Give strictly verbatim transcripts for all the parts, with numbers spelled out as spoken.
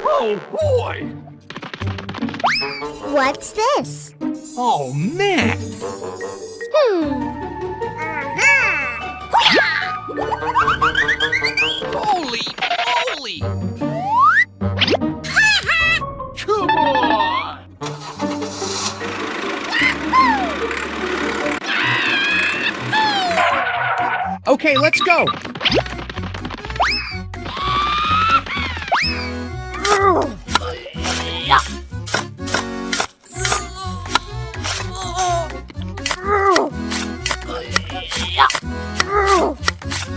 Oh, boy! What's this? Oh, man! Hmm. Aha! Holy moly! Come on! Okay, let's go.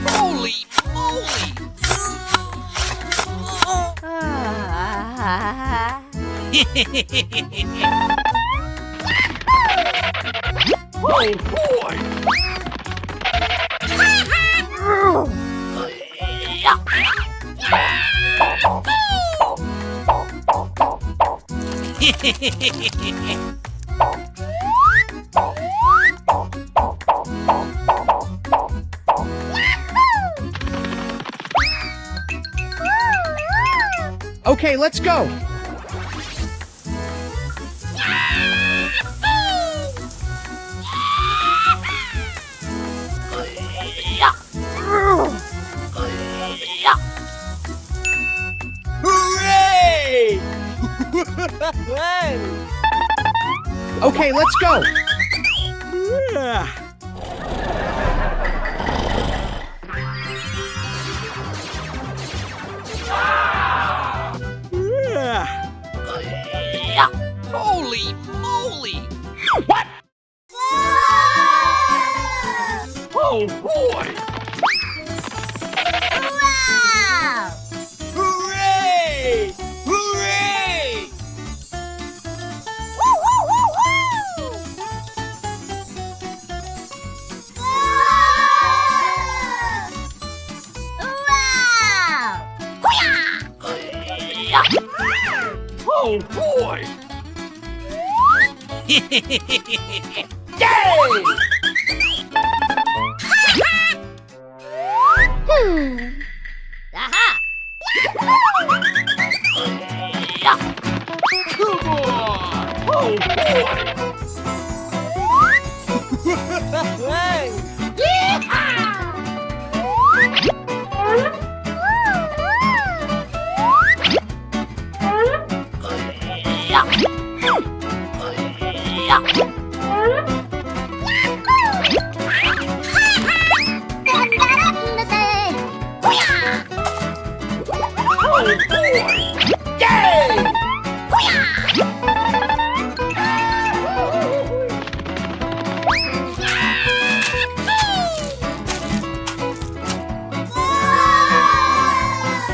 Holy moly! Oh, boy! Okay, let's go. Hooray! Okay, let's go. Holy moly! What? Oh, boy! Wow! Hooray! Hooray! Woo, woo, woo, woo! Wow! Hoo-yah! Oh, boy! Yay! Hmm. Aha! Come on! Oh, boy! Hey! Yeehaw!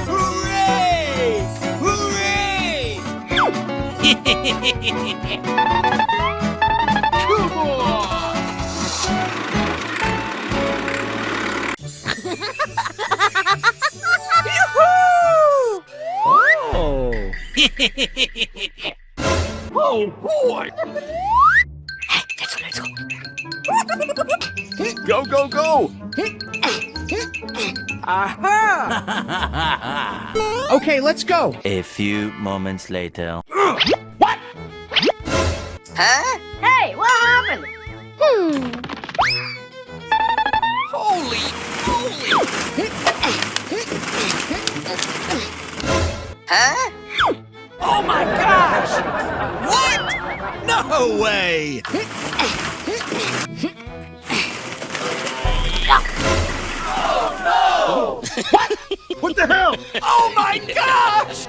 Hooray! Hooray! Come on! Yoo-hoo! Oh! Oh, boy! Hey, let's go, let's go. Go, go, go! Aha! Okay, let's go. A few moments later. What? Huh? Hey, what happened? Hmm. Holy moly! Huh? Oh my gosh! What? No way! Oh no! What? What the hell? Oh my gosh!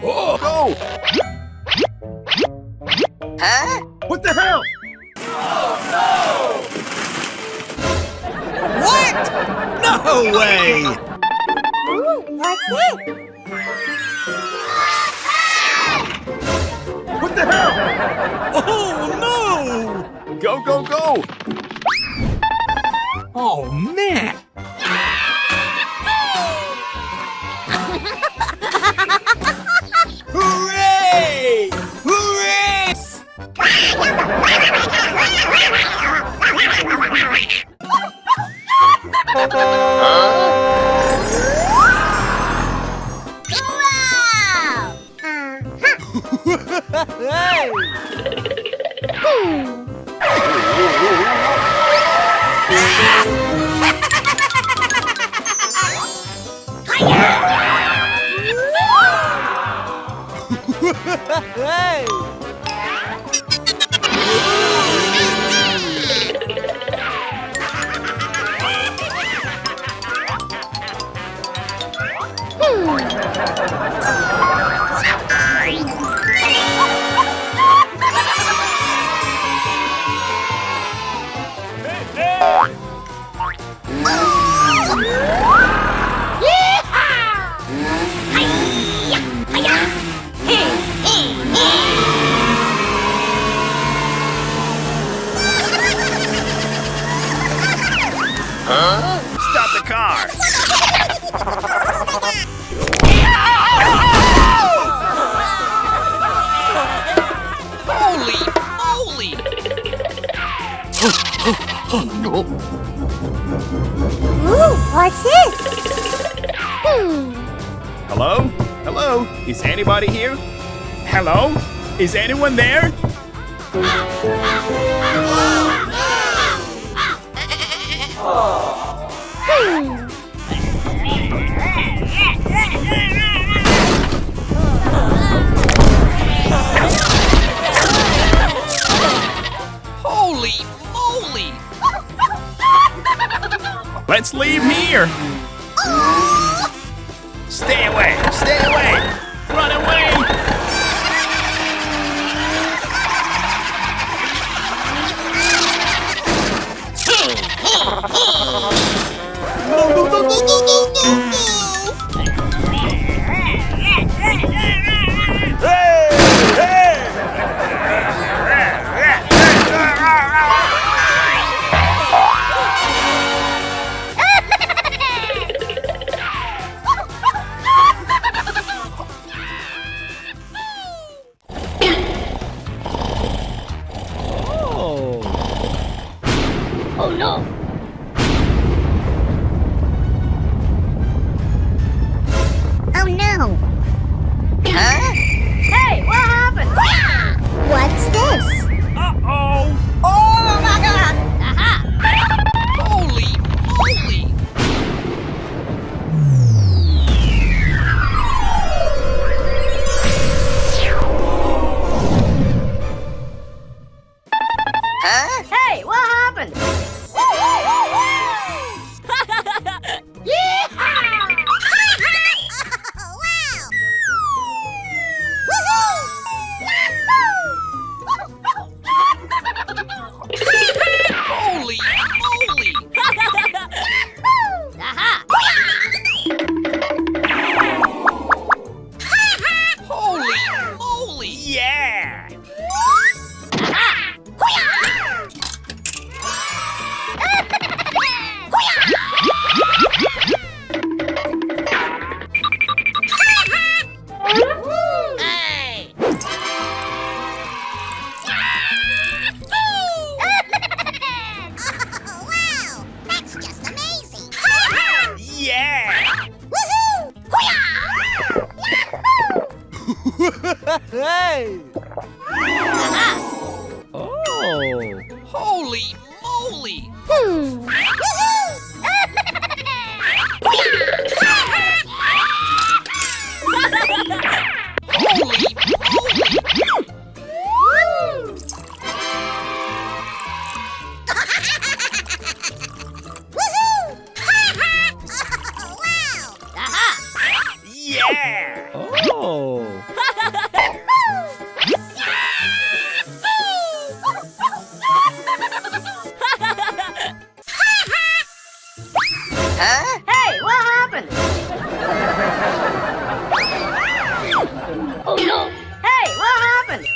Oh, no! Huh? What the hell? Oh, no! What? No way! Ooh, what's it? What the hell? Oh, no! Go, go, go! Oh, man! Hooray! Hooray! Huh? Stop the car! Holy moly! Oh, no. Ooh, what's this? Hmm. Hello? Hello? Is anybody here? Hello? Is anyone there? Hmm. Holy moly! Let's leave here! Stay away! Stay away! Run away! No, no, no, no, no, no, no, no! Hey! Hey! Oh. Oh, no. Oh, no. Huh? Hey, what happened? What's this? Uh-oh. Oh, my God. Aha. Holy moly. Huh? Hey, what happened? Yeehaw! Wow! Woohoo! Yahoo! Holy moly! Aha! Holy moly! Yeah! Aha! Hey! Oh, wow! That's just amazing! Yeah! Woohoo! Hoo-yah! Yahoo! Hey! Oh! Holy moly! Hmm. Holy moly! Woohoo! Wow! Aha! Yeah! Oh! Huh? Hey, what happened? Oh, no. Hey, what happened?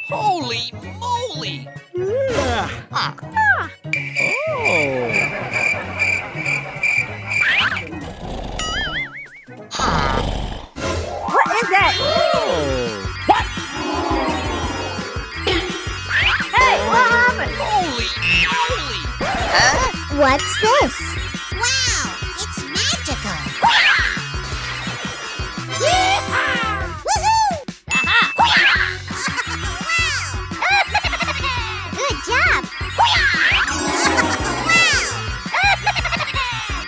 Holy moly! Oh. What is that? Oh. What? Hey, what happened? Holy moly! Huh? What's this? Wow, it's magical! Yeehaw! Woohoo! Aha! Wow! Good job! Wow!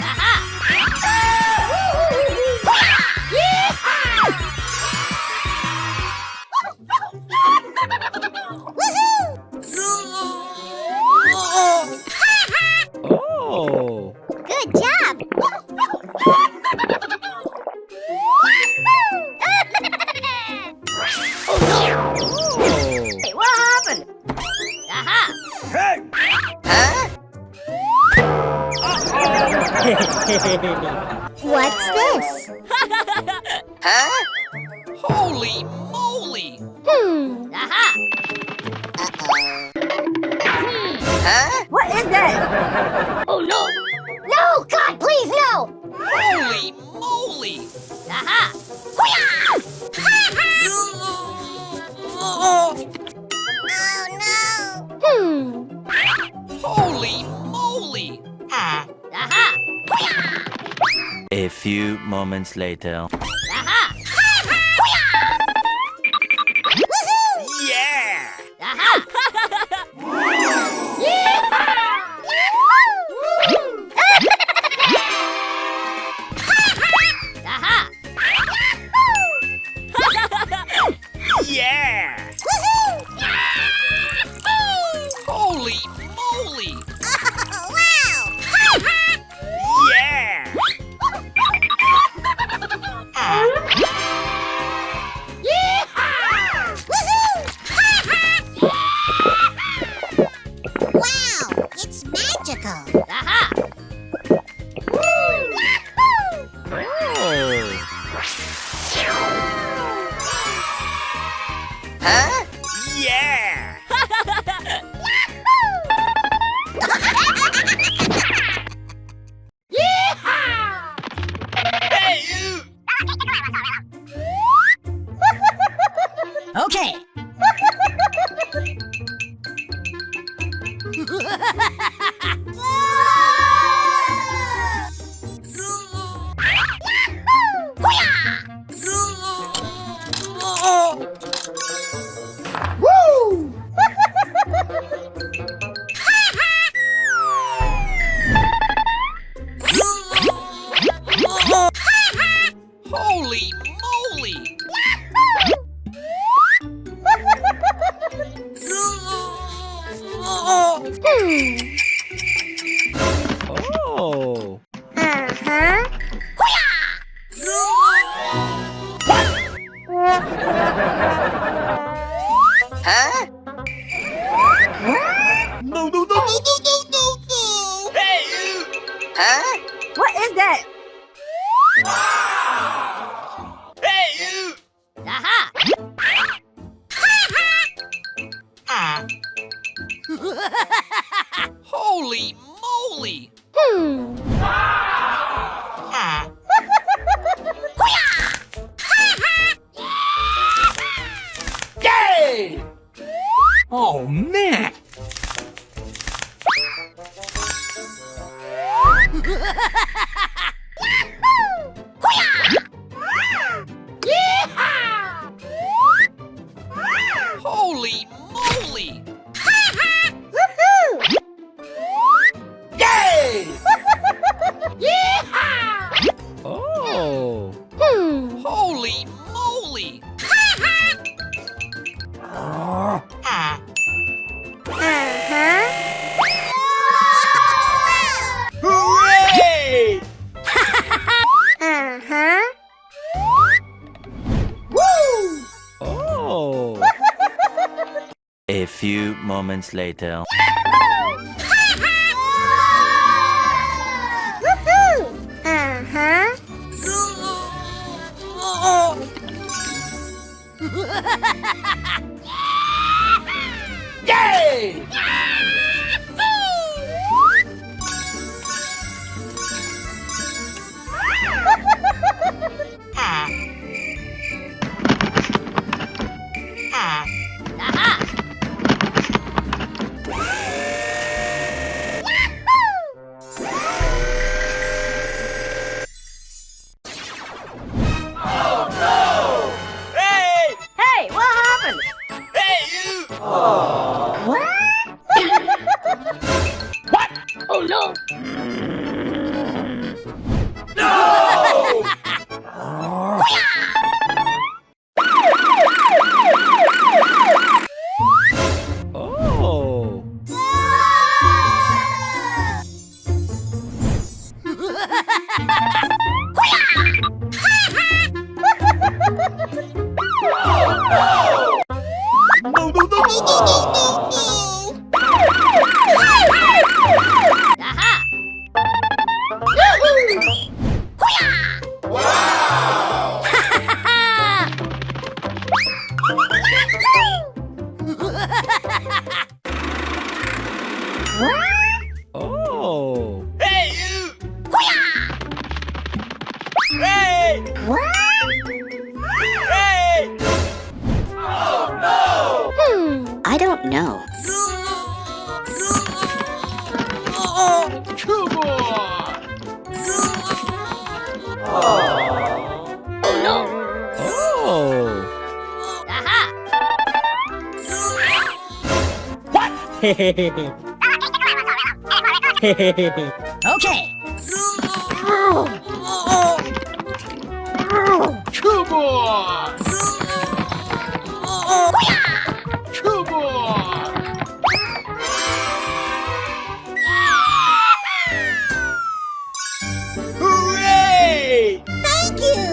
Aha! Yeehaw! Woohoo! Oh! Good job! Oh, no! Oh. Hey, what happened? Aha! Hey! Huh? What's this? Huh? Holy moly! Hmm. Aha! Uh-oh. Hmm. Huh? What is that? Oh, no! No! God, please, no! Holy moly! Aha! Hoo-yah! Oh, no! Hmm. Holy moly! Aha! A few moments later. Aha! Woohoo! Yeah! Aha! Yeehaw! Aha! Yeah! Woohoo! Holy moly! Oh, wow! Yeah! Yeehaw! Woohoo! Wow, it's magical! Aha! Oh. Huh? Yeah! Yeehaw! Hey, you! Okay. Woo! Holy moly! Oh. Uh-huh. Huh? No, no, no. Hey, you! Huh? What is that? Hey, you! Aha! Holy moly! Hmm. Yay! Oh, man! Yahoo! Hoo-yah! Yeehaw! Holy moly! Woohoo! Yay! Yeehaw! Oh! Hmm. Holy moly! Uh-huh. Hooray! Uh-huh. Woo! Oh. A few moments later. Woohoo! Uh-huh. Yay! Hey! Hey, what happened? Hey, you! What? What? Oh, no! No! Oh. No, no, no. Aha! Wow! Oh. Hey, you! Hey! Hey! Oh, no! Hmm, I don't know. Come on! Oh, no! Oh! Aha! What? Okay. Come on! Come on! Hooray! Thank you!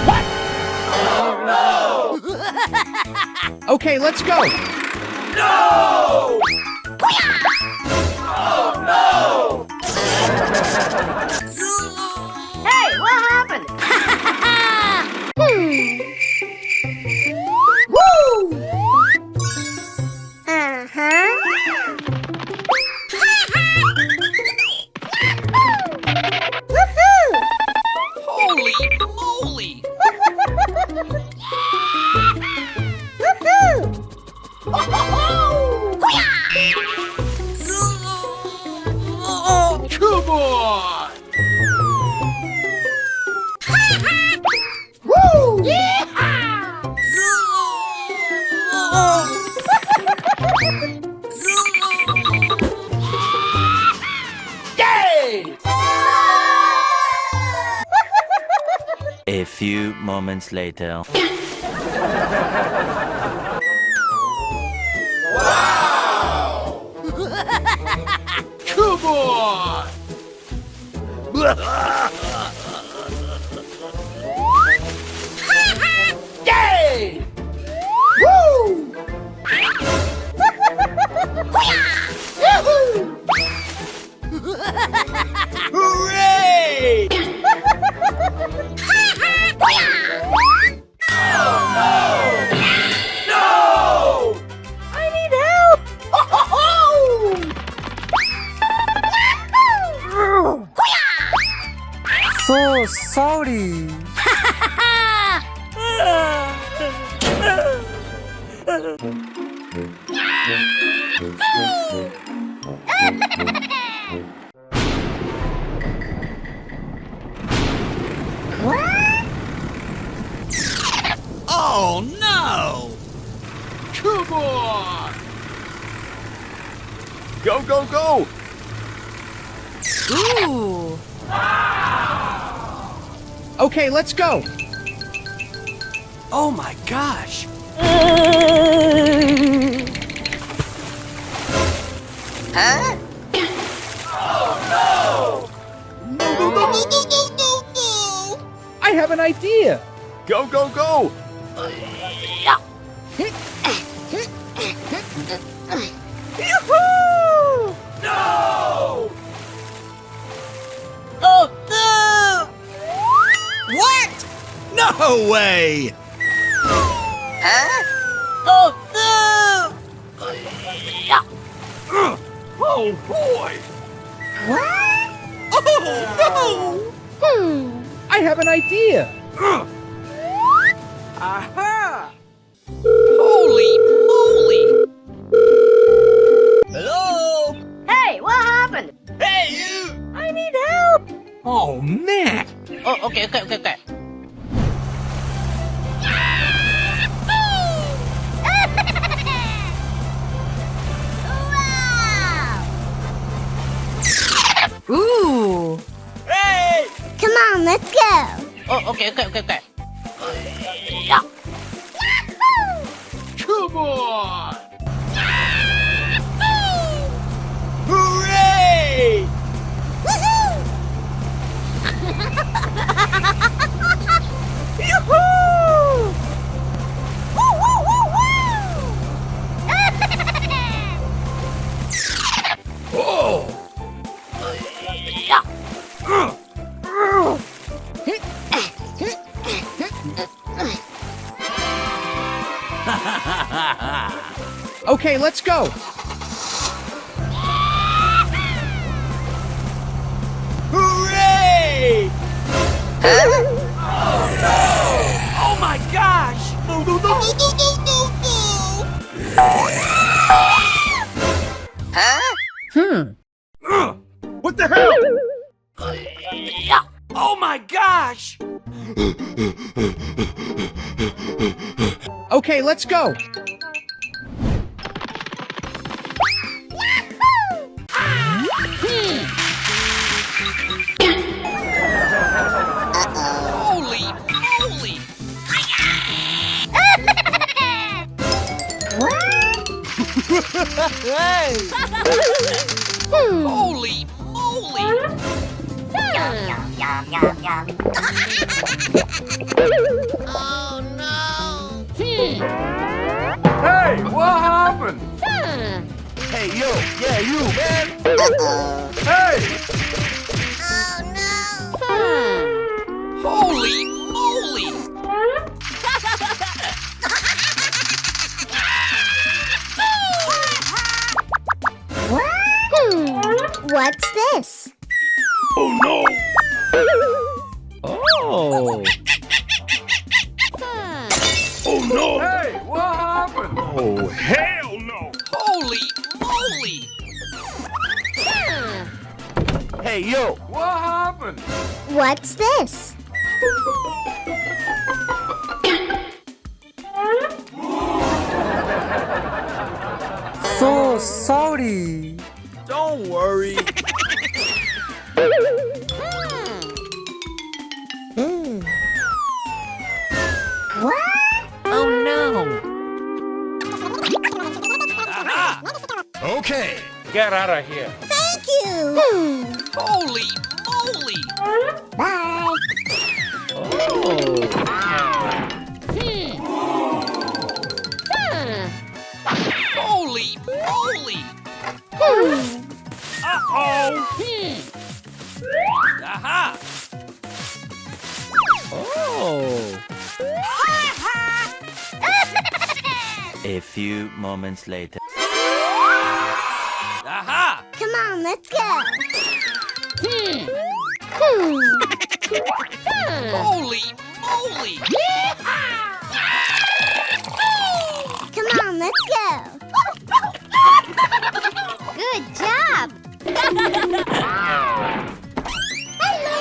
What? Oh, no! Okay, let's go! No! Oh, no! Hey, what happened? Hmm. Woo! Uh-huh. Woohoo! Holy moly! Woohoo! Come on! Woo! Yeehaw! Yay! A few moments later. Wow! Come on! Yay! Woo! Hooray! Oh, no! No! I need help! So sorry. Oh, no! Come on! Go, go, go! Ooh! Okay, let's go! Oh my gosh! Huh? Oh, no! No, no, no, no, no, no, no, no! I have an idea! Go, go, go! Yoo-hoo! No way! Huh? Oh, no! Oh, boy! What? Oh, no! Hmm, I have an idea. Aha! Holy moly! Hello? Hey, what happened? Hey, you! I need help! Oh, man! Oh, okay, okay, okay, okay. Ooh. Hey! Come on, let's go. Oh, okay, okay, okay, okay. Come on! Hooray! Woohoo! Yoo-hoo! Woo, woo, woo, woo! Oh! Okay, let's go. Hooray! Huh? Oh, no! Oh, my gosh! No, no, no! Huh? Hmm. Ugh! What the hell? Oh my gosh! Okay, let's go. Holy moly! Hey! Hmm. Holy moly! Hmm. Yum, yum, yum, yum, yum. Oh, no! Hmm. Hey, what happened? Hmm. Hey, yo, yeah, you, man. Uh-oh. Hey! Oh, no. Hmm. Holy moly! Hmm. What's this? Oh, no. Oh. Hmm. Oh, no. Hey, what happened? Oh, hell no. Holy moly. Hmm. Hey, yo. What happened? What's this? So sorry. Don't worry. Hmm. What? Oh, no. Aha! Okay. Get out of here. Thank you. Hmm. Holy moly. Bye. Oh. Hmm. Hmm. Holy moly. Hmm. Uh-oh. Hmm. Aha. Oh. A few moments later. Aha! Come on, let's go. Hmm. Hmm. Hmm. Holy moly! Come on, let's go. Good job. Hello.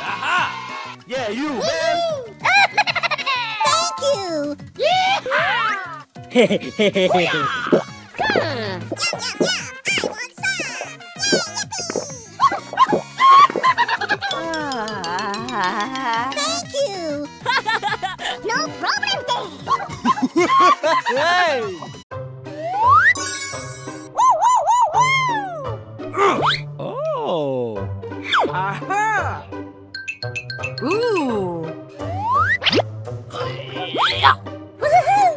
Aha! Yeah, you, man. Woohoo! Thank you. Yeehaw! Yum, yum, yum. I want some. Yay, yippee. Thank you. No problem, then. Hey. Woo, woo, woo, woo! Oh. Aha! Ooh. Woohoo!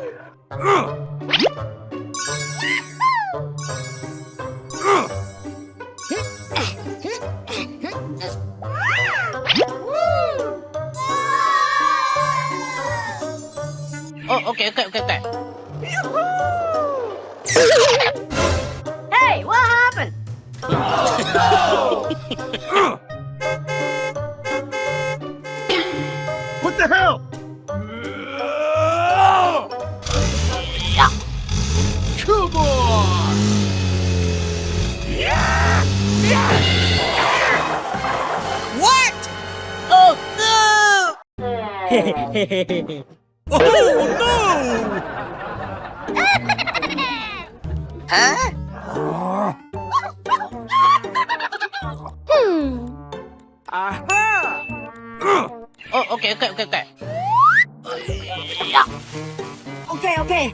Oh, okay, okay, okay, okay. Hey, what happened? What the hell? Come on! What? Oh, no! Oh, no! Huh? Hmm. Aha! Oh, okay, okay, okay, okay. Okay, okay.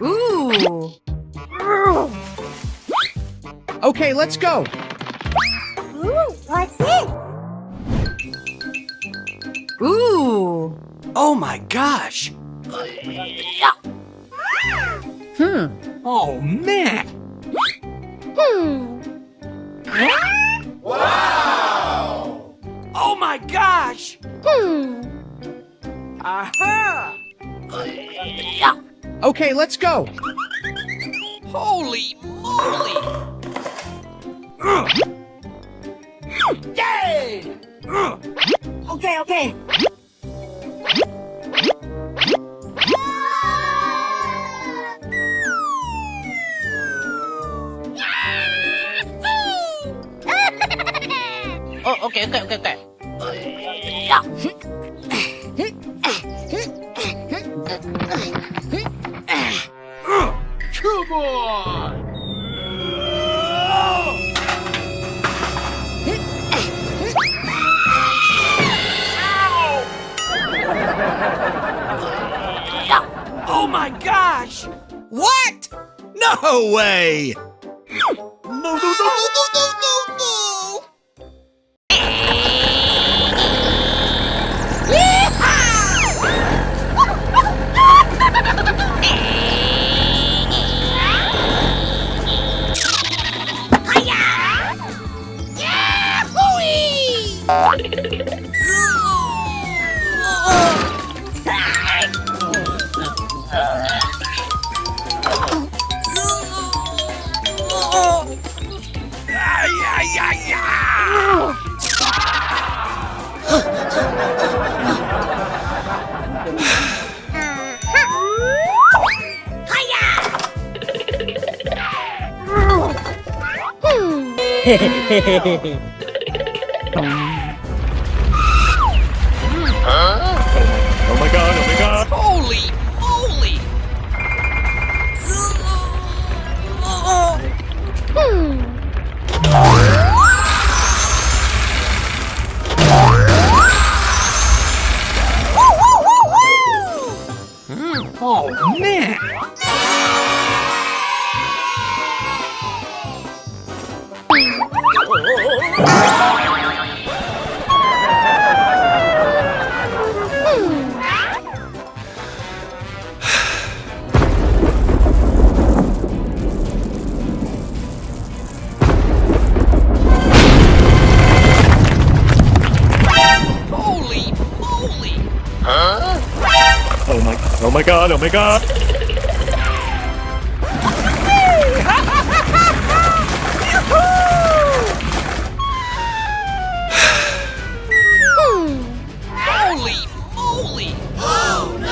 Ooh. Okay, let's go. Ooh, what's it? Ooh. Oh my gosh. Hmm. Oh, man. Hmm. Wow! Oh my gosh! Hmm. Aha! Okay, let's go. Holy moly! Yay! Okay, okay. Oh, okay, okay, okay, okay. Come on! Oh my gosh! What? No way! No, no, no, no! Oh my God, oh my God. Holy moly! Mm, oh, man. Holy moly! Huh? Oh my, oh my God, oh my God! Holy moly! Oh no!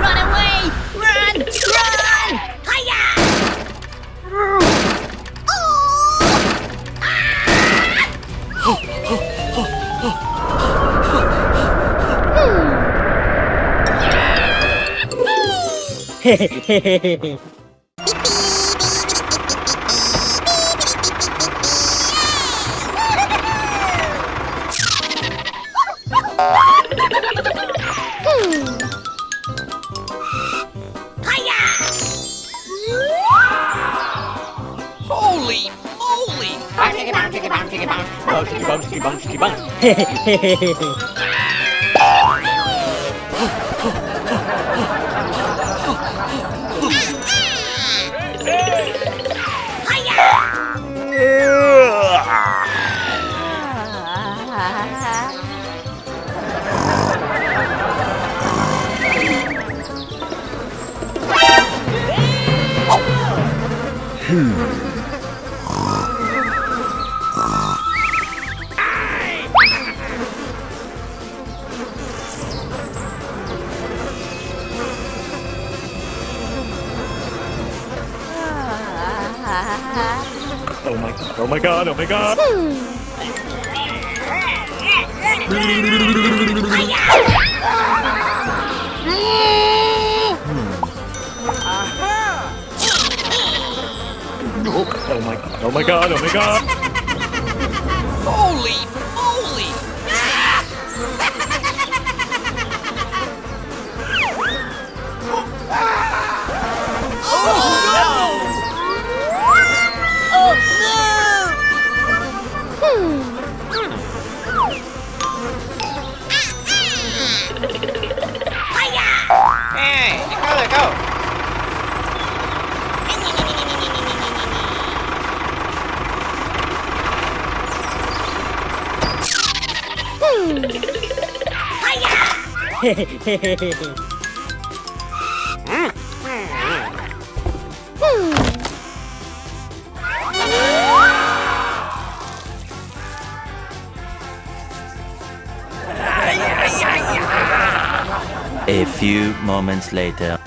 Run away! Run! Run! Hiya! Oh my god, oh my god, oh my god. Oh my god, oh my god, oh my god. Holy moly! A few moments later.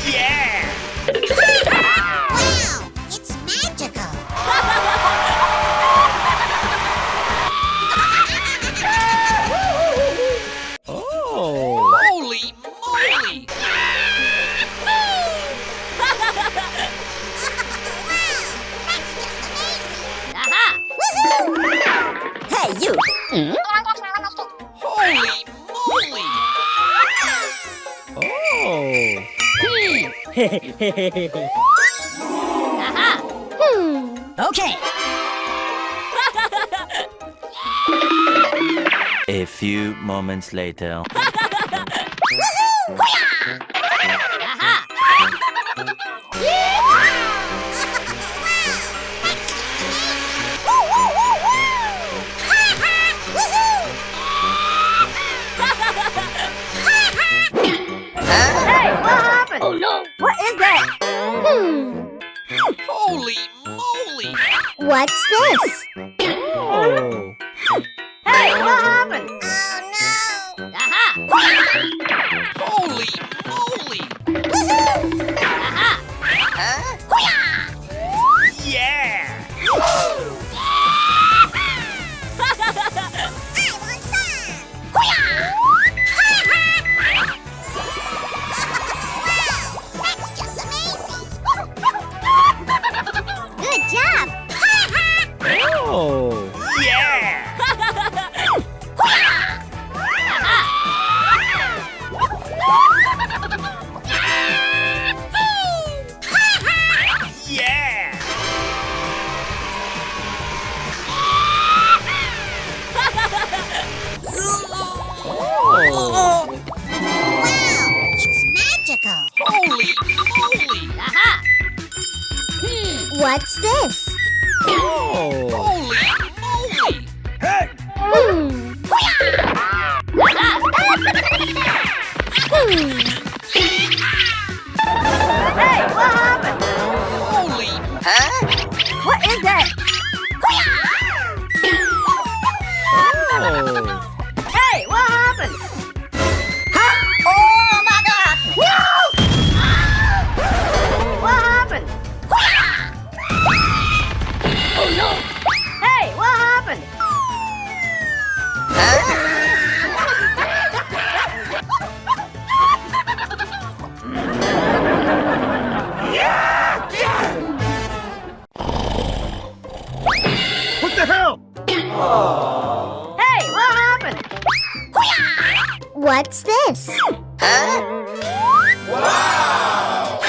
Yeah! Wow! It's magical! Oh! Holy moly! Wow! That's just amazing! Aha! Woohoo! Hey, you! Holy moly! Oh! Aha! Hmm. Okay. A few moments later. Woohoo! Hoo-yah! Aha! Hey, what happened? Oh, no. What is that? Hmm. Holy moly! What's this? Oh. Hey, what happened? Oh, no. Aha! Holy moly! Woohoo! Aha! Huh? Yeah! I want some! Hoo-yah! Wow! That's just amazing! Good job! Oh! Yeah! Yeah! Oh. Wow, it's magical! Holy moly! Aha! Hmm, what's this? Oh. Holy moly! Hey! Hmm. Aha! Hmm. Hey, what happened? Holy. Huh? What is that? Oh. Hey, what happened? Huh? Oh my God! What's this? Huh? Wow!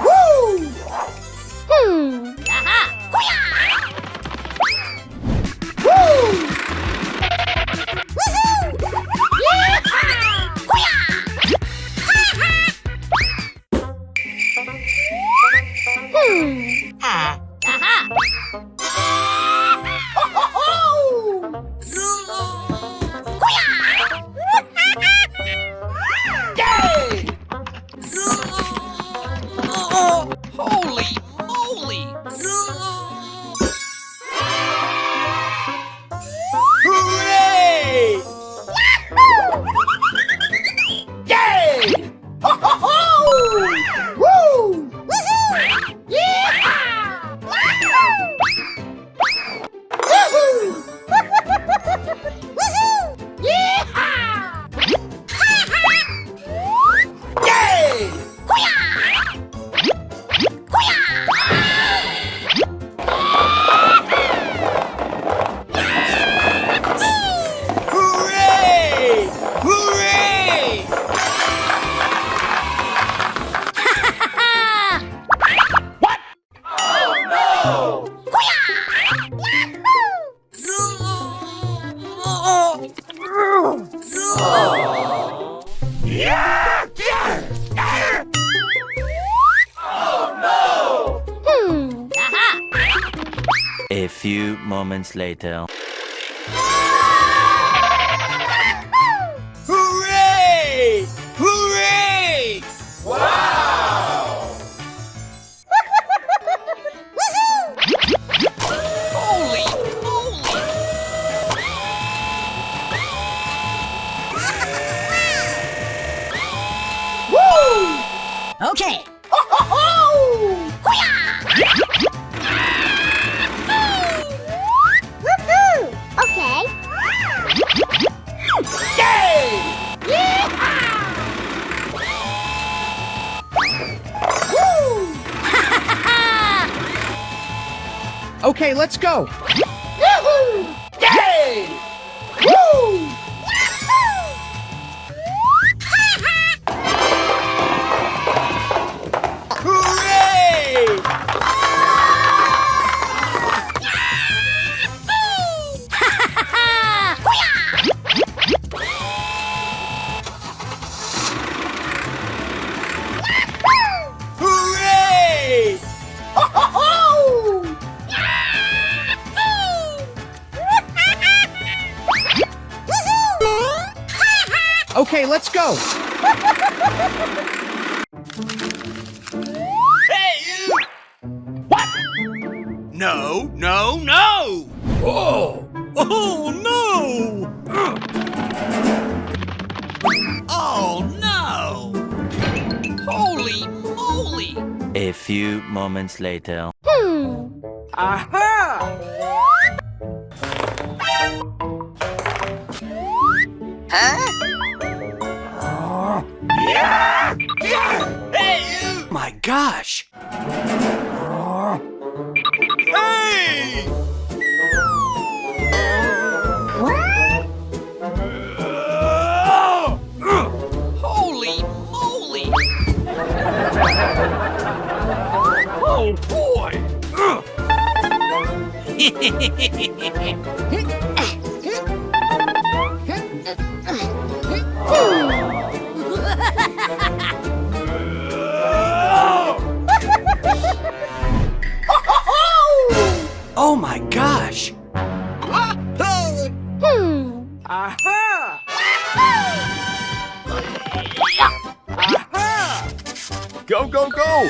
Woo! Hmm. Aha! Hoo-yah! Woo! Woohoo! Yeehaw! Hoo-yah! Hmm. Ah. Aha. Ho, ho, ho. Hoo-yah! Yay! Holy moly! Hooray! Yahoo! Yay! Ho, ho, ho! Woo! Woohoo! Yeehaw! Yahoo! Woohoo! Woohoo! Yeehaw! Yay! Hoo-yah! Hoo-yah! Hooray! Hooray! What? Oh, no! Hoo-yah! Yahoo! Oh, no! Hmm. Aha! A few moments later. Hooray! Hooray! Wow! Holy moly! Woo! Okay. Ho, ho, ho! Hoo-yah! Woohoo! Okay. Yay! Yeehaw! Woo! Okay, let's go. Yahoo! Yay! Woo! Yahoo! Hooray! Hooray! Ho, ho, ho! Okay, let's go. Hey, you! What? No, no, no! Oh! Oh, no! Oh, no! Holy moly! A few moments later. Hmm. Aha! Huh? Hey, you! My gosh! Hey! Holy moly! Oh, boy! Oh my gosh! Hmm. Aha! Aha! Go, go, go!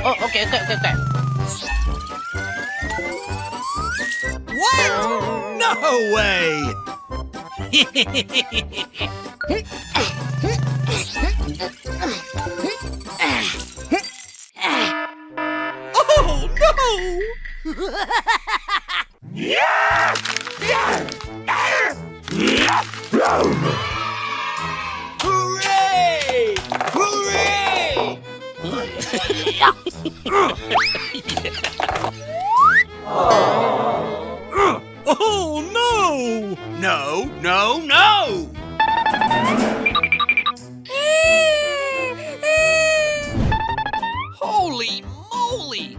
Oh, okay, okay, okay, okay. What? No way! Oh, no! Hooray! Hooray! Oh, no! No, no, no! Holy moly!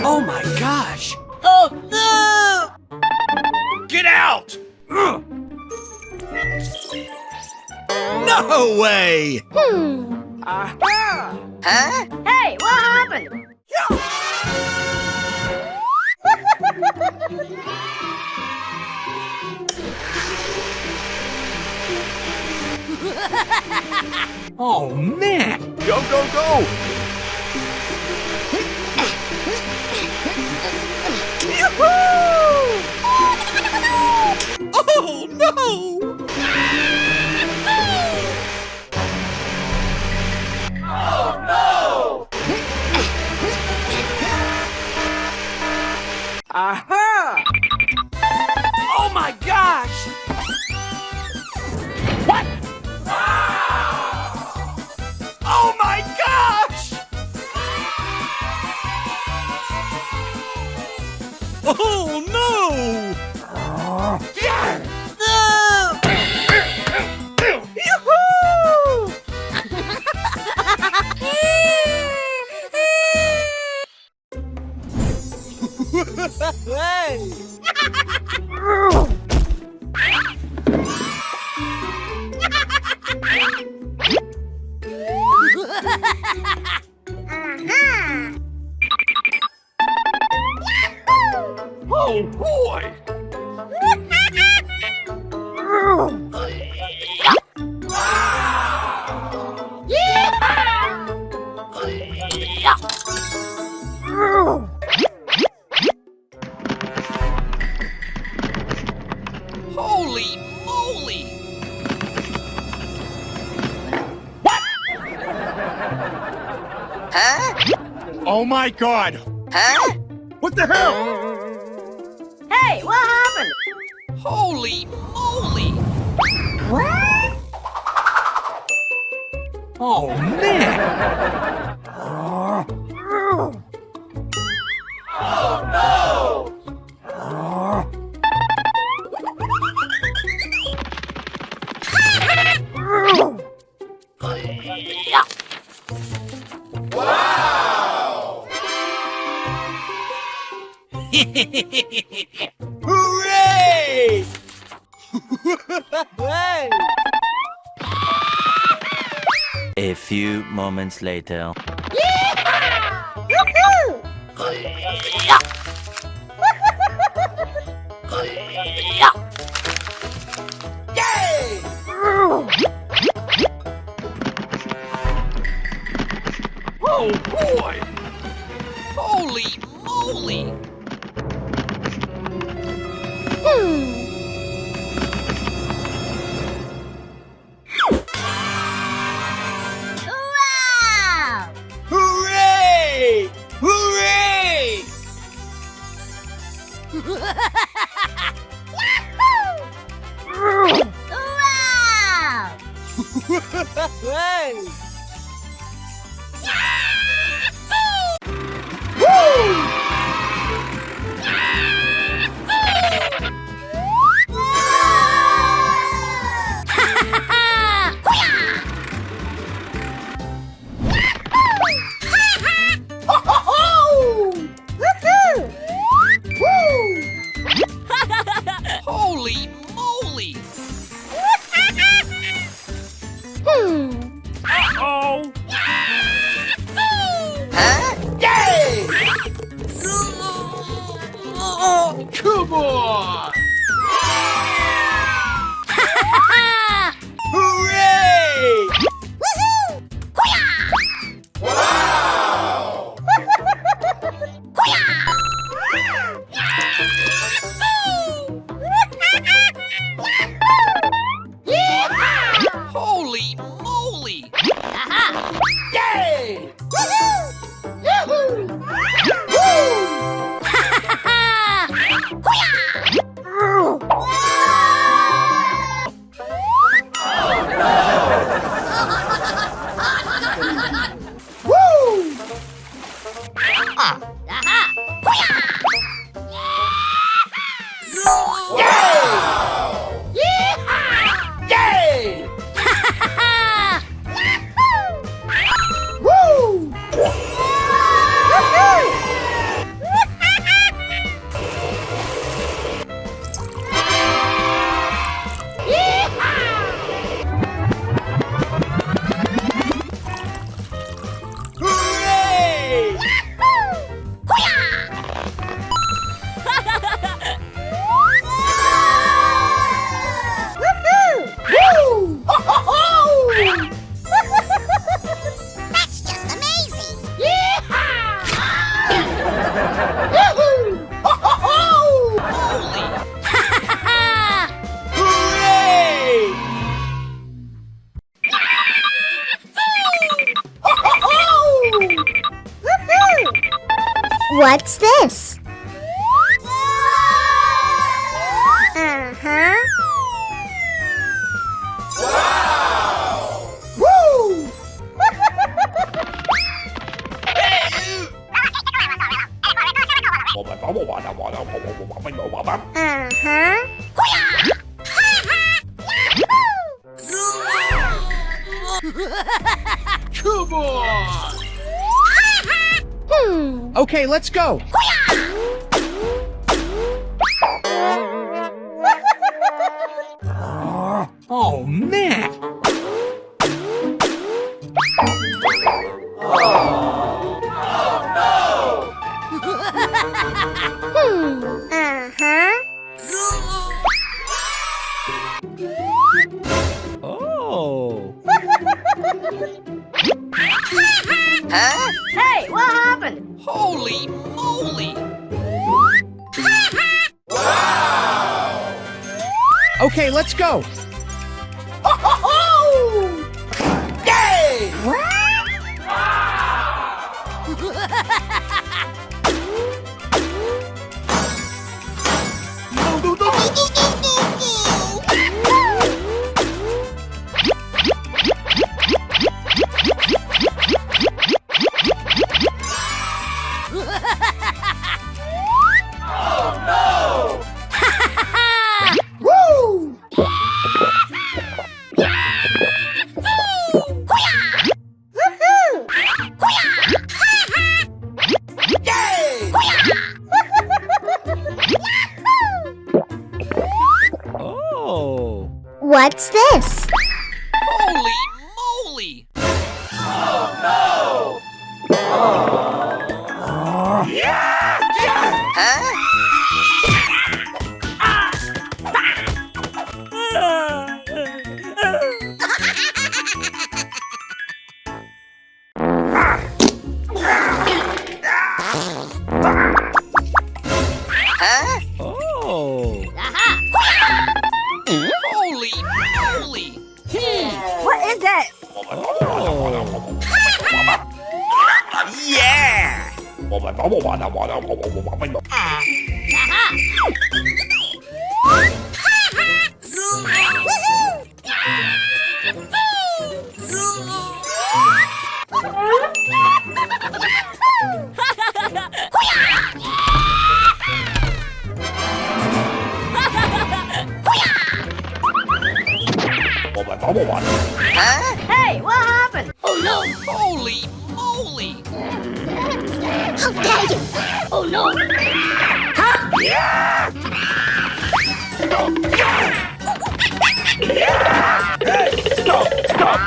Oh my gosh! Oh no! Get out! No way! Hmm. Aha! Huh? Hey, what happened? Oh, man! Go, go, go! Yoo-hoo! Oh, no! Oh, no! Aha! Oh my gosh! What? Oh my gosh! Oh no! No! Yoo-hoo! Hey! Aha! Oh boy! Holy moly! What? Huh? Oh my God! Huh? What the hell? Hey, what happened? Holy moly! What? Oh, man! Oh, no! Wow! Hooray! A few moments later. Yay! Oh boy! Holy moly! Hmm. Wow! Hooray! Hooray! Yahoo! Wow! Hey! Yahoo! Woo! Holy moly! Hmm. Uh-oh! Huh? Yay! Come on! Hooray! Woohoo! Hoo-yah! Wow! Hoo-yah! Yeehaw! Holy moly! Aha! Yay! Woohoo! Yahoo! Woo! Woohoo! Woo! Ho, ho, ho! That's just amazing! Yeehaw! Yoo-hoo! Ho, ho, ho! Holy! Hooray! Ho, ho, ho! Woohoo! What's this? Uh-huh. Wow! Woo! Uh-huh. Come on! Hmm. Okay, let's go. Oh, man. Hmm. Uh-huh. Oh. Huh? Hey, what happened? Holy moly! Wow! Okay, let's go. Ho, ho, ho! Yay! Woohoo! Yay! Oh. What's this? Holy moly! Oh, no! Huh? Huh? Oh. Aha! Holy moly! Hmm, what is that? Oh. Yeah! Aha! Huh? Hey, what happened? Oh no! Holy moly! How dare you! Oh no! Huh? Stop! Stop! Hey, stop! Stop!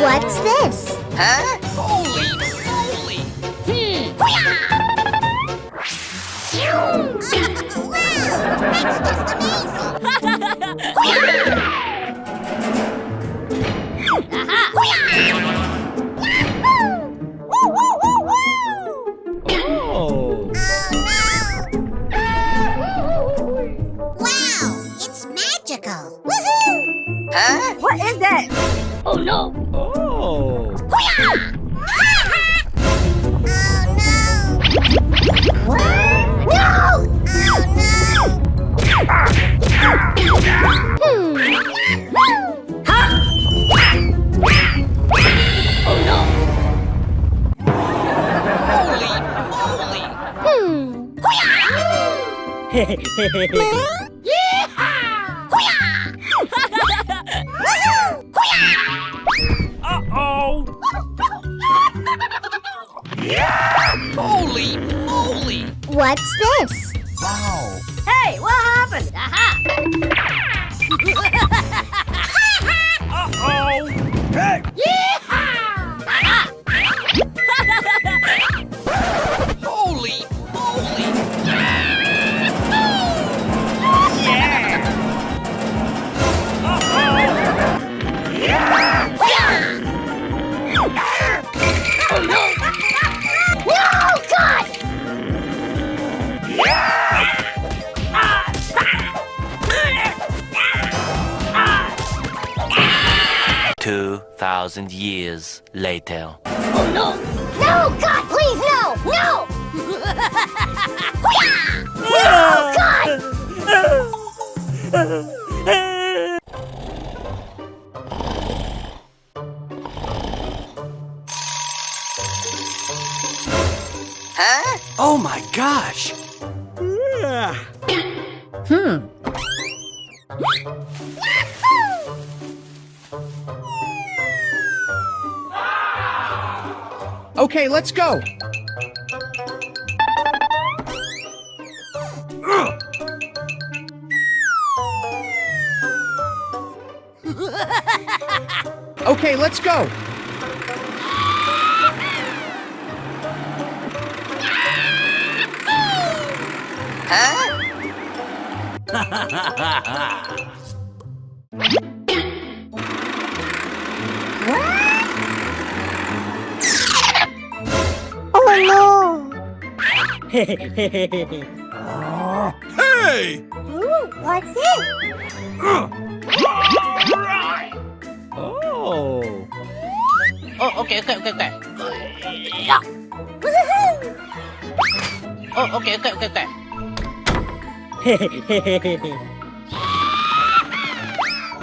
What's this? Huh? Holy moly! Hmm. Wow! That's just amazing! Aha! Woo, woo, woo, woo! Oh. Oh, no! Wow, it's magical! Woohoo! Huh? What is that? Oh, no! Oh! Hoo-yah! Oh, no! What? No! Oh, no! Hmm. Huh? Oh, no! Holy moly! Hmm. Hoo-yah! Yeehaw! Hoo-yah! Woohoo! Hoo-yah! Uh-oh! Holy moly! What's this? Wow! Hey, what happened? Aha! Uh-oh! Hey! Yeehaw! Aha! thousand years later. Oh no! No! God, please, no! No! Oh, God! Huh? Oh my gosh! Hmm. Okay, let's go. Okay, let's go. Huh? Oh no! Hey! Ooh, what's it? Oh. Oh, okay, okay, okay, okay. Woohoo! Oh, okay, okay, okay, okay.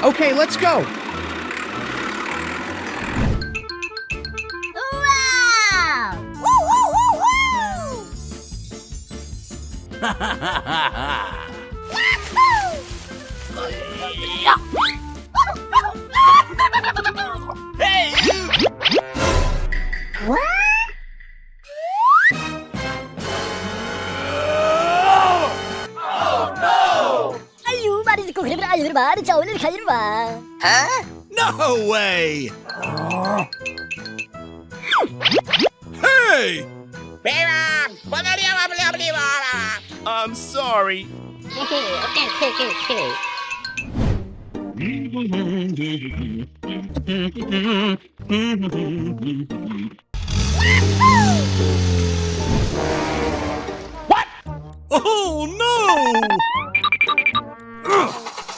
Okay, let's go. Wow! Woo, woo, woo, woo! Yahoo! Hey! What? Oh no! Ayu, mari ko khayr, ayu, mari chawle khayr wa. Huh? No way! Hey! I'm sorry. Okay, okay, okay, okay. What? Oh, no!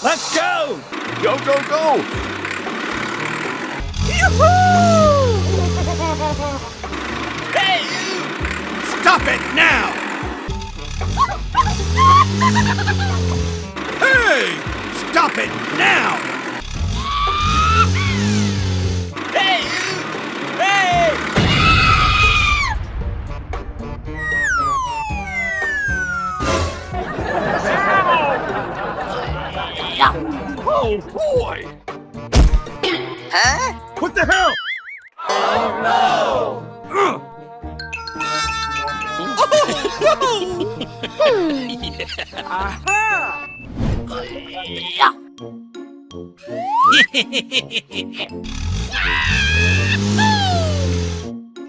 Let's go! Go, go, go! Yoo-hoo! Hey, you! Stop it now! Hey! Stop it now! Hey! Hey! Oh, boy! Huh? What the hell? Oh, no! Aha!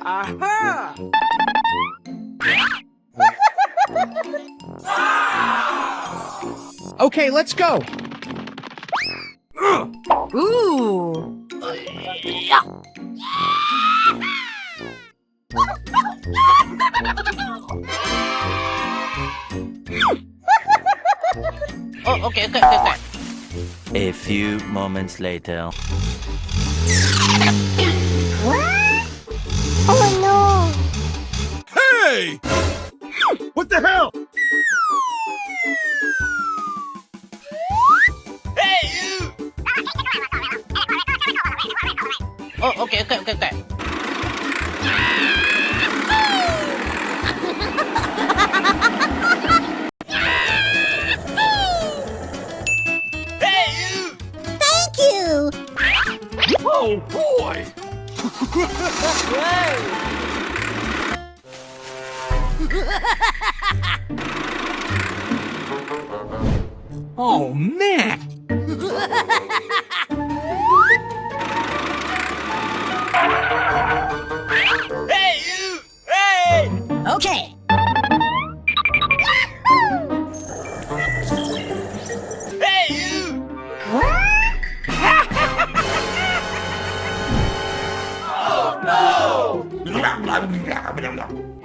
Aha! Okay, let's go. Ooh. Oh, okay, okay, okay, okay. A few moments later. What? Oh no! Hey! What the hell? Hey, you! Oh, okay, okay, okay, okay. Hey, you! Thank you! Oh, boy! Oh, man! Hey, you! Hey! Okay. Hey, you! What? Oh, no!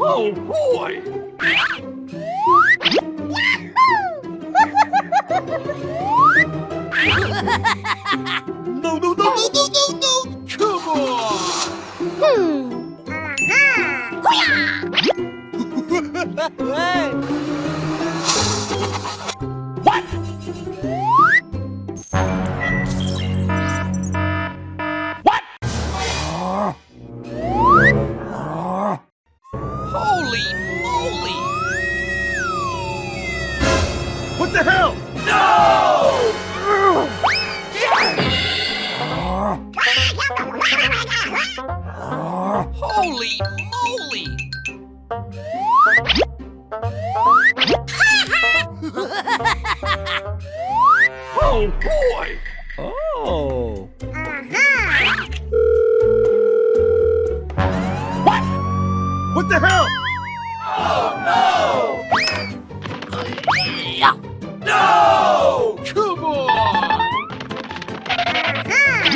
Oh, boy! No, no, no, no, no, no, no! Come on! Hey! What? What? Holy moly! What the hell? No! Holy moly! Oh boy! Oh. Uh-huh. What? What the hell? Oh no! No! Come on! Uh-huh.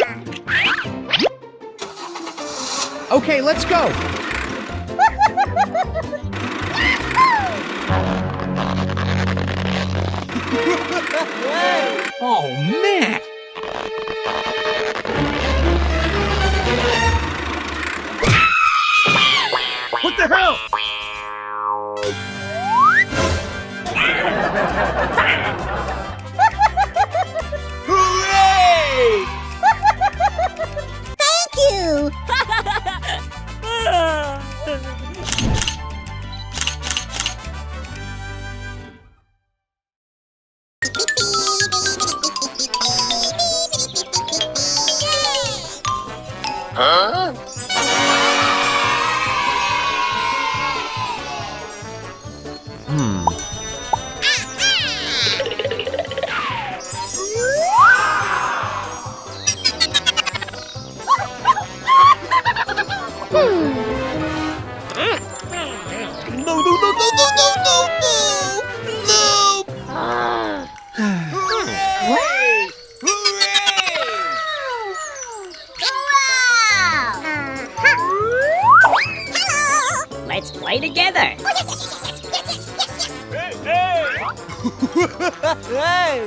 Okay, let's go. Oh man! What the hell? Hooray! Thank you! Huh? Hmm. No, no, no, no, no, no, no, no! No! Hooray! Hooray! Wow! Let's play together. Hey, hey! Hey!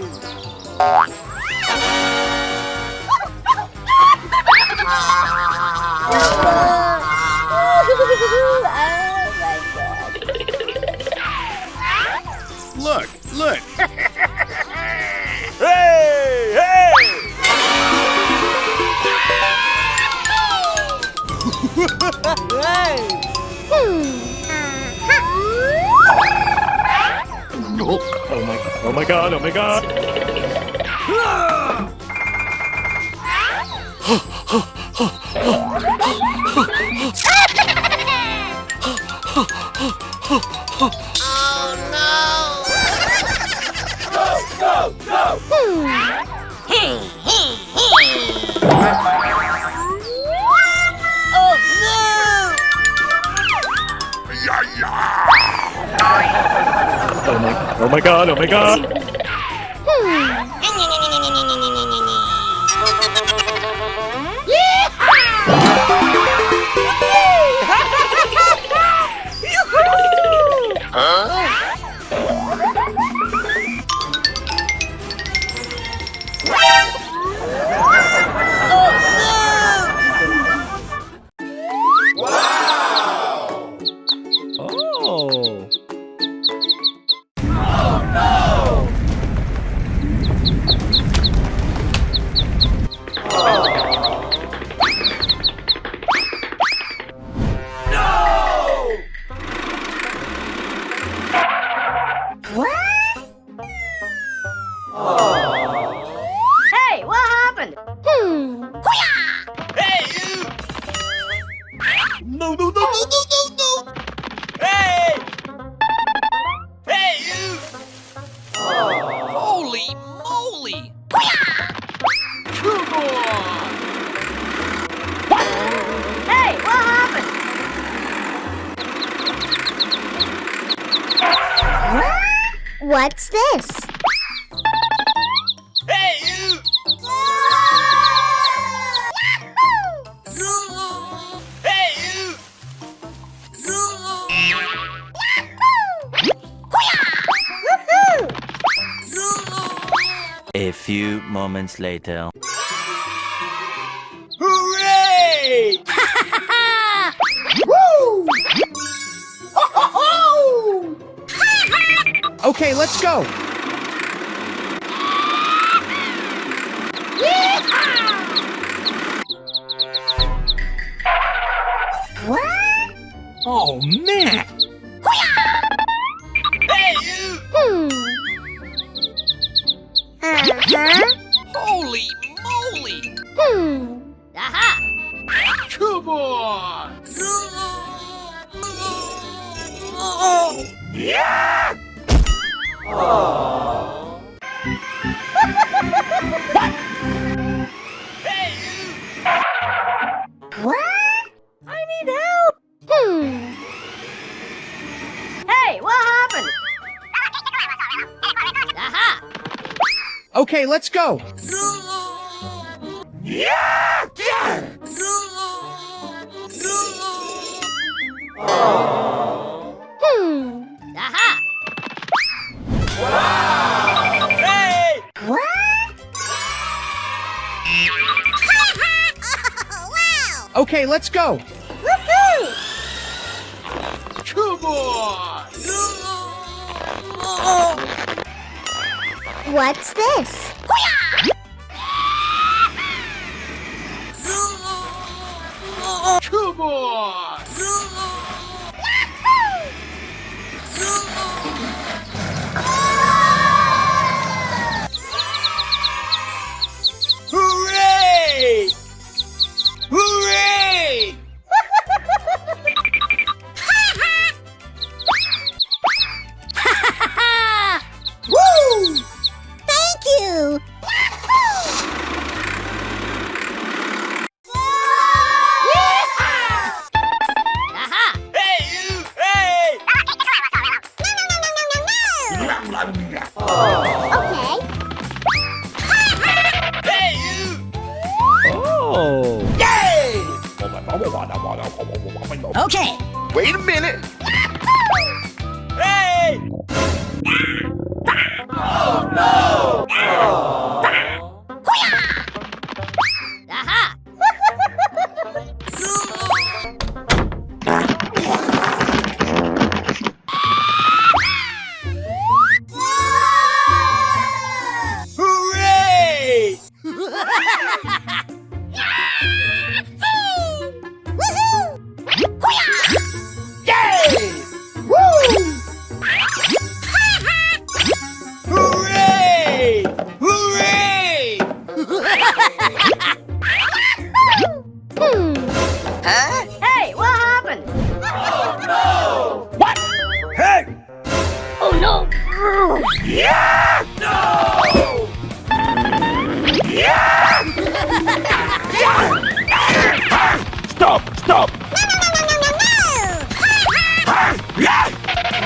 Look, look. Hey, hey! Hey! Hmm. Uh-huh. Oh, oh my, oh my God, oh my God. Oh no! Go, go, go! Hmm. Oh no! Oh my, oh my God, oh my God! Huh? Wow! Oh! No! What? Hey, what happened? Hmm. Hoo-yah! Hey, you! No, no, no, no, no, no, no! Hey! Hey, you! Holy moly! Hoo-yah! Come on! What? Hey, what happened? What's this? Hey, you! Hey, you! A few moments later. Hooray! Woo! Okay, let's go. What? Oh, man. Hmm. Uh-huh. Holy moly. Hmm. Aha! Come on! Yeah! Aw. What? Hey, you! What? I need help! Hmm. Hey, what happened? Aha! Okay, let's go. Hmm. Aha! Wow! Hey! What? Wow! Okay, let's go. Woohoo! Come on! What's this? Come on! Hooray! Hooray! Woo! Thank you! Aha! Hey, you! Hey! Okay. Hey, you! Oh! Yay! Okay. Wait a minute. Hey! Oh, no! Aha! Hooray! Woohoo! Yay! Woo! Hooray! Hooray! Hmm. Huh? Hey, what happened? Oh, no! What? Hey! Oh, no! Yeah! No! Yeah! Stop! Stop!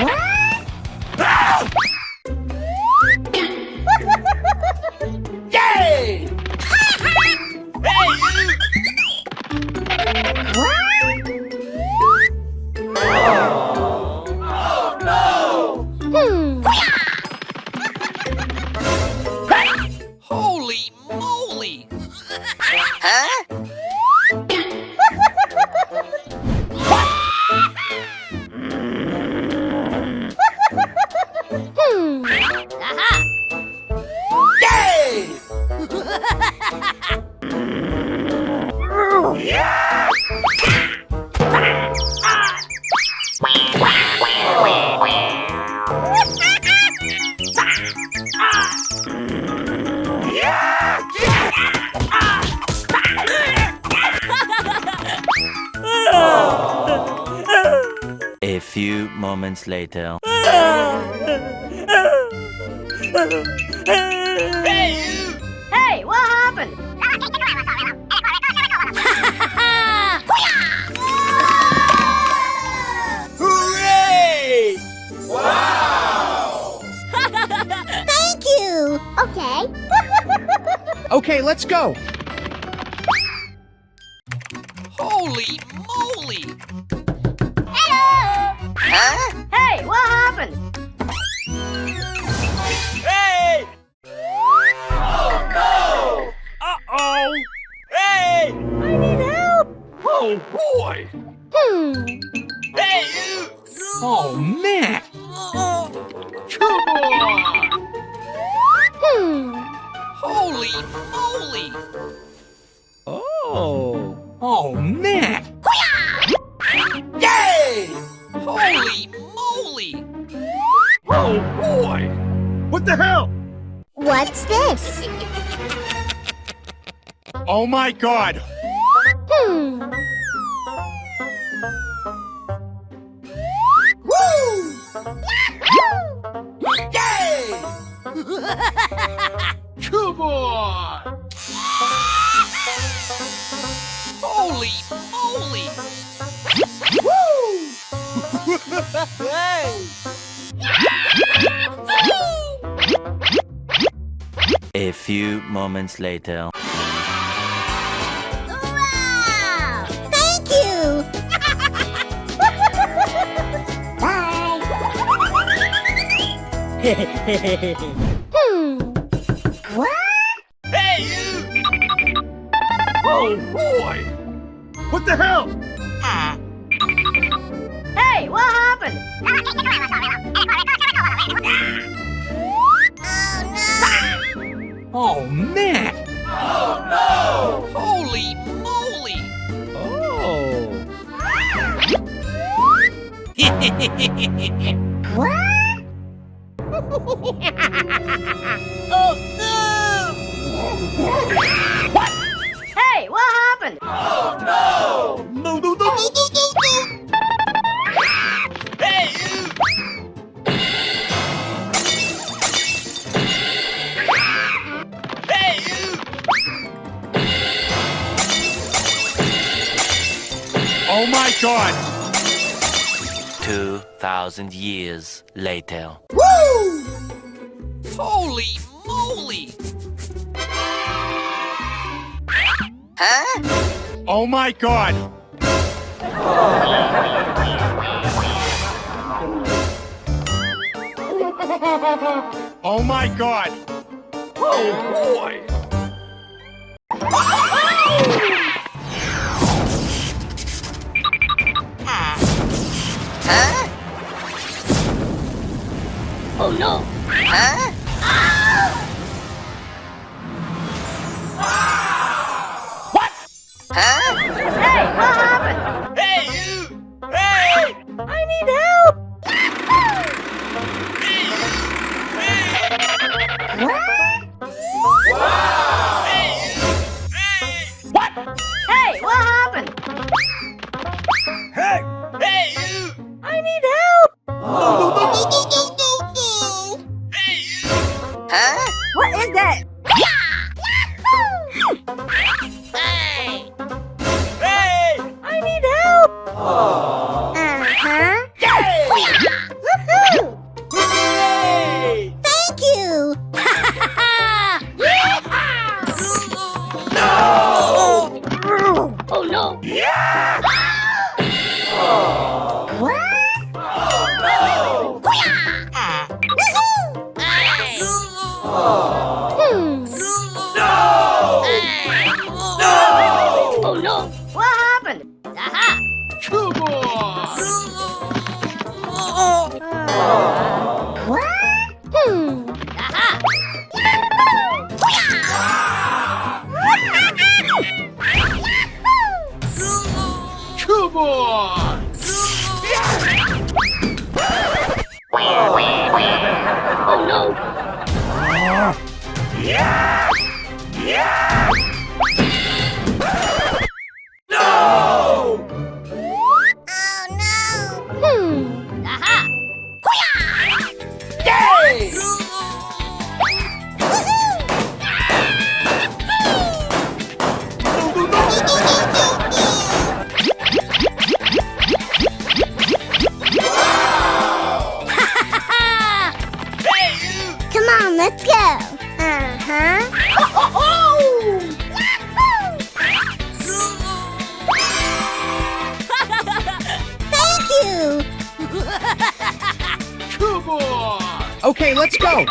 What? Yay! Hey, you! What? Oh, no! Hmm. Holy moly! Huh? Hmm. Aha! Yay! A few moments later. Hey, what happened? Hooray! Wow! Thank you! Okay. Okay, let's go. Holy moly! Hello! Huh? Hey, what happened? Hey! Oh, no! Uh-oh! Hey! I need help! Oh, boy! Hmm. Hey, you! Oh, man! Come on! moly! Oh! Oh, man! Yay! Holy moly! Oh, boy! What the hell? What's this? Oh my God! Hmm. Woo! Yay! Come on! Holy moly! Woo! Hey! A few moments later. Wow! Thank you! Bye! Hmm. What? Hey, you! Oh, boy! What the hell? Hey, what happened? Oh, no! Oh, man! Oh, no! Holy moly! Oh! What? Oh, no! What? Hey, what happened? Oh, no! No, no, no, no, no, no, no! Hey, you! Hey, you! Oh my God! Two thousand years later. Woo! Holy moly! Huh? Oh my God! Oh my God! Oh boy! Huh? Oh no! Huh? What? Huh? Hey, what happened? Hey, you! Hey! I need help! Hey, you! Hey! What? What? Hey, what happened? Hey! Hey, you! I need help! No, no, no, no, no, no, no, no! Hey, you! Huh? What is that? Hey! Hey! I need help! Uh-huh. Yay! Woohoo! Yay! Thank you! No! Oh, no! Yeah! What? Oh, no! Woohoo! Hmm. No! No! Oh, no! What happened? Aha! Come on! What? Hmm. Aha! Come on! Oh no! Yeah! Yeah! No! Oh no! Hmm. Aha! Yay! Woohoo! Come on, let's go. Uh-huh. Thank you. Come on. Okay, let's go.